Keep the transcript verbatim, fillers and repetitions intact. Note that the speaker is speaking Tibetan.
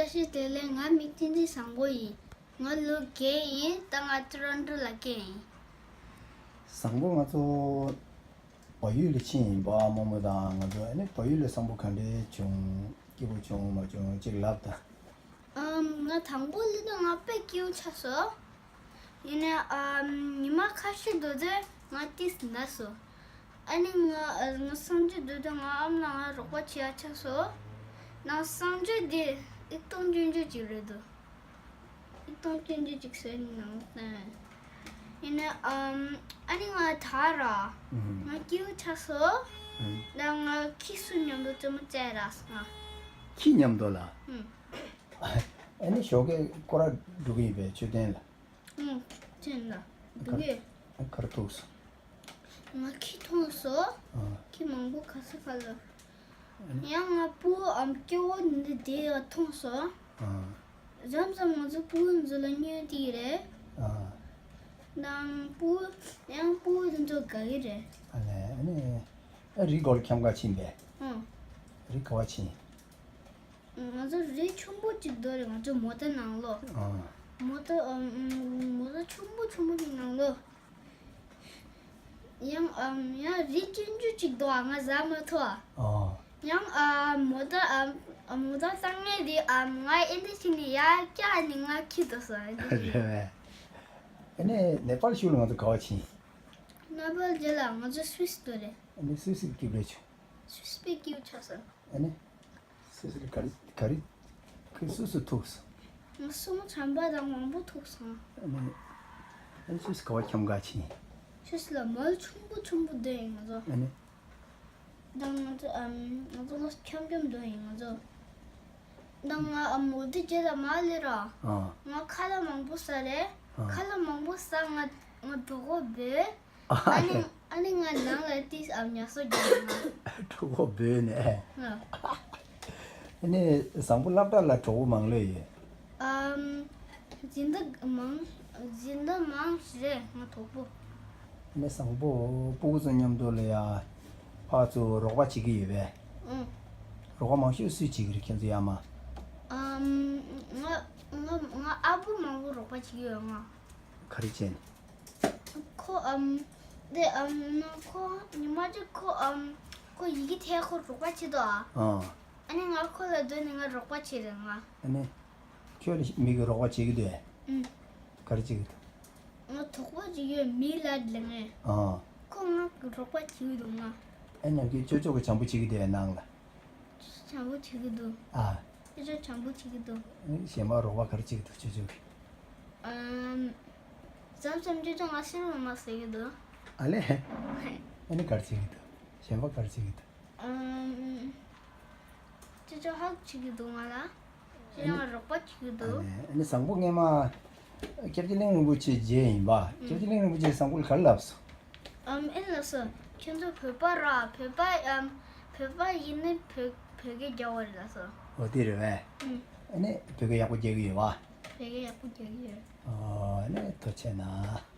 བཀྲ་ཤིས་བདེ་ལེགས། ང་མིག་ཆུ་འཛིན་བཟང་པོ་ཡིན། ང་ལོ་བརྒྱད་ཡིན། ད་ང་ཊོ་རོན་ཊོ་ལ་སྐྱེས་ཡིན། བཟང་པོ། ང་ཚོ་བལ་ཡུལ་ལ་ཕྱིན་ཡིན་པ། རྨོ་མོ་དང་ང་ཚོ། ཨ་ནི་བལ་ཡུལ་ལ་བཟང་པོ་ག་འདྲས་བྱུང་། སྐྱིད་པོ་བྱུང་མ་བྱུང་ཅིག་ལབ་དང་། ཨམ། ང་དང་པོ་སླེབས་དུས་ང་དཔེ་སྐྱིད་པོ་ཆགས་སོང་། ཡིན་ནའི་ཨམ། ཉི་མ་ཁ་ཤས་སྡོད་དུས་ང་ཏོག་ཙམ་ན་སོང་། ཨ་ནི་ང་ཨ། ང་གསང་སྤྱོད་སྡོད་དུས་ང་ཨ་མ་ལགས་ང་རོགས་པ་བྱེད་ཡ་ཆགས་སོང་། ནང་གསང་སྤྱོད་དེ་ཨིག་སྟོང་བཅོ་བརྒྱད་ཅིག་རེད་འདུག་ཨིག་སྟོང་བཅོ་བརྒྱད་ཅིག་ཟེར་ནང་བསྟན། ཡིན་ནའི་ཨམ། ཨ་ནི་ང་ད་ར། ཨུམ། ང་སྐྱིད་པོ་ཆགས་སོང་། ཨུམ། ད་ང་ཁྱི་སུ་མཉམ་དུ་རྩེད་མོ་རྩེ་ར་སོང་། ཁྱི་མཉམ་དུ་ལ། ཨུམ། ཨ་ནི་ཞོགས་ཀས་སྐོར་ར་འགྲོ་གི་ཡིན་པས། མཆོད་རྟེན་ལ། ཨུམ། མཆོད་རྟེན་ལ་འགྲོ་གི། ག་རེ་ཐུག་སོང་། ང་ཁྱི་མཐོང་སོང་། ཨ། ཁྱི་མང་པོ་ག་ས་ག་ལ། ཨ་ནི། ཡང་ང་སྤུ་གུ་ཨམ། སྐྱེ་བོ་འདི་དེ་མཐོང་སོང་། ཨ། མཚམས་མཚམས་ང་ཚོ་སྤུ་གུ་འཛུལ་ལ་སྙོན་དེ་རེད། ཨ། ནང་སྤུ་གུ་ཡང་སྤུ་གུ་འདི་ཚོ་དགའ་གི་རེད། ཨ་ལས། ཨ་ནི་ཨ། རི་སྐོར་འཁྱམ་ག་ཕྱིན་པས། ཨ། རི་ག་བ་ཕྱིན། ང་ཚོ་རི་ཆེན་པོ་གཅིག་འདུག་རེད། ང་ཚོ་མོ་ཊ་ནང་ལོགས། ཨ། མོ་ཊ་ཨམ། མོ་ཊ་ཆེན་པོ་ཆེན་པོ་ཞིག་ནང་ལོགས། ཡང་ཨམ། ཡང་རི་ཆུང་ཆུང་གཅིག་འདུག་ང་གཟབ་མ་ཐུབ། ཨ། ཡང་ཨ། མོ་ཊ་ཨམ། མོ་ཊ་བཏང་མཁན་དེ་ཨམ། ང་ཨེ་འདྲ་བྱས་ནས་ཡར་བཀྱགས་ནས་ང་ཁྱེར་འགྲོ་སོང་། ཨེ་འདྲ་བྱས། རེད་པས། ཨ་ནི་ནེ་པཱལ་གཞུག་ལ་ང་ཚོ་ག་བ་ཕྱིན། ནེ་པཱལ་རྗེས་ལ་ང་ཚོ་སུད་སི་འགྲོ་རེད། ཨ་ནི་སུད་སི་སྐྱིད་པོ་བྱུང་། སུད་སི་དཔེ་སྐྱིད་པོ་ཆགས་སོང་། ཨ་ནི། སུད་སི་ལ་ག་རེ་ག་རེ། ཁོས་སུད་སི་ཐུག་སོང་། ང་སྲུ་མོ་བྱམས་པ་དང་མང་པོ་ཐུག་སོང་། ཨ་ནི། ཨ་ནི་སུད་སི་ག་བ་འཁྱམ་ག་ཕྱིན། སུད་སི་ལ་མལ་ཆེན་པོ་ཆེན་པོ་བསྡད་ཡིན་ང་ཚོ། ཨ་ནི། ད་ང་ཚོ་ཨམ། ང་ཚོ་ལ་འཁྱམ་འཁྱམ་སྡོད་ཡིན་ང་ཚོ། ད་ང་ཨམ། མོ་ཊའི་རྗེས་ལ་མར་སླེབས་ར། ཨ། ང་ཁ་ལག་མང་པོ་ཟ་རེད། ཨ། ཁ་ལག་མང་པོ་ཟ། ང་ང་གྲོད་ཁོག་ལྦེ། ཨ་ནི། ཨ་ནི་ང་ནང་ལ་ཏོག་ཙམ་ཉལ་ས་རྒྱག་ན། གྲོད་ཁོག་ལྦེ་ནས། ཨ། ཨ་ནི་བཟང་པོ་སློབ་གྲྭ་ལ་གྲོགས་པོ་མང་ལོས་ཡོད། ཨམ། སྦྱིན་བདག་མང་། སྦྱིན་བདག་མང་ཞིག་རེད་ང་གྲོགས་པོ། ཨ་ནི་བཟང་པོ་སྤུ་གུ་ཚོ་མཉམ་དུ་ལ་ཡ་ཕར་ཚུར་རོགས་པ་བྱེད་ཀྱི་ཡོད་པས། ཨང་། རོགས་པ་མང་ཤོས་སུས་བྱེད་ཀྱི་རེད་ཁྱེད་ཚོ་ཡ་མ། ཨམ། ང་ང་ང་ཨ་བུ་མང་པོ་རོགས་པ་བྱེད་ཀྱི་ཡོད་ང་། ག་རེ་བྱས་ནས། ཁོ་ཨམ། དེ་ཨམ། ཁོ་ཉི་མ་གཅིག་ཁོ་ཨམ། ཁོ་ཡི་གེ་འཐེན། ཁོ་རོགས་པ་བྱེད་དོ་ཨ། ཨ། ཨ་ནི་ང་ཁོ་ལ་སྡོད་ནས་ང་རོགས་པ་བྱེད་རེད་ང་། ཨ་ནི། ཁྱོད་ལ་མི་གིས་རོགས་པ་བྱེད་ཀྱི་འདུག་ཨེ། ཨུམ། ག་རེ་བྱེད་ཀྱི་འདུག་ང་དོགས་པ་ཅིག་ཡོད་མི་ལ་ལེན་ངེས། ཨ། ཁོ་ང་གི་རོགས་པ་བྱེད་ཀྱི་འདུག་ང་། ཨེ་ནམ་རྒྱུན་ཅོ་ཅོ་གིས་བྱམས་པོ་བྱེད་ཀྱི་འདུག་ཨེ་ནང་ལ། བྱམས་པོ་བྱེད་ཀྱི་འདུག་ཨ། ཅོ་ཅོ་བྱམས་པོ་བྱེད་ཀྱི་འདུག་ཨེ་གཞན་པ་རོགས་པ་ག་རེ་བྱེད་ཀྱི་འདུག་ཅོ་ཅོ་གིས། ཨམ། མཚམས་མཚམས་ཅོ་ཅོ་ང་སེམས་ལ་མ་ཟེར་གྱི་འདུག་ཨ་ལས། ཨེ་ནི་ག་རེ་བྱེད་ཀྱི་འདུག་གཞན་པ་ག་རེ་བྱེད་ཀྱི་འདུག་ཨམ། ཅོ་ཅོ་ཧ་གོ་བྱེད་ཀྱི་འདུག་ང་ལ། ཅོ་ཅོ་ང་རོགས་པ་བྱེད་ཀྱི་འདུག་ཨ་ནི་སང་ཕོད་སྔས་མ་སྐྱབས་རྗེ་གླིང་རིན་པོ་ཆེ་མཇལ་ཡིན་པ། ཨུམ། སྐྱབས་རྗེ་གླིང་རིན་པོ་ཆེས་སང་ཕོད་ལ་ག་རེ་ལབ་སོང་། ཨམ། ཨེ་ལབ་སོང་། ཁྱོད་ཚོ་བོད་པ་ར། བོད་པ་ཨམ། བོད་པ་ཡིན་ན་བོད་བོད་སྐད་རྒྱག་དགོས་རེད་ལབ་སོང་། འོ་དེ་རེད་པས། ཨུམ། ཨ་ནི་བོད་སྐད་ཡག་པོ་རྒྱག་གི་ཡོད་པ། བོད་སྐད་ཡག་པོ་རྒྱག་གི་ཡོད། ཨོ། ཨ་ནི་ཐུགས་རྗེ་གནང་།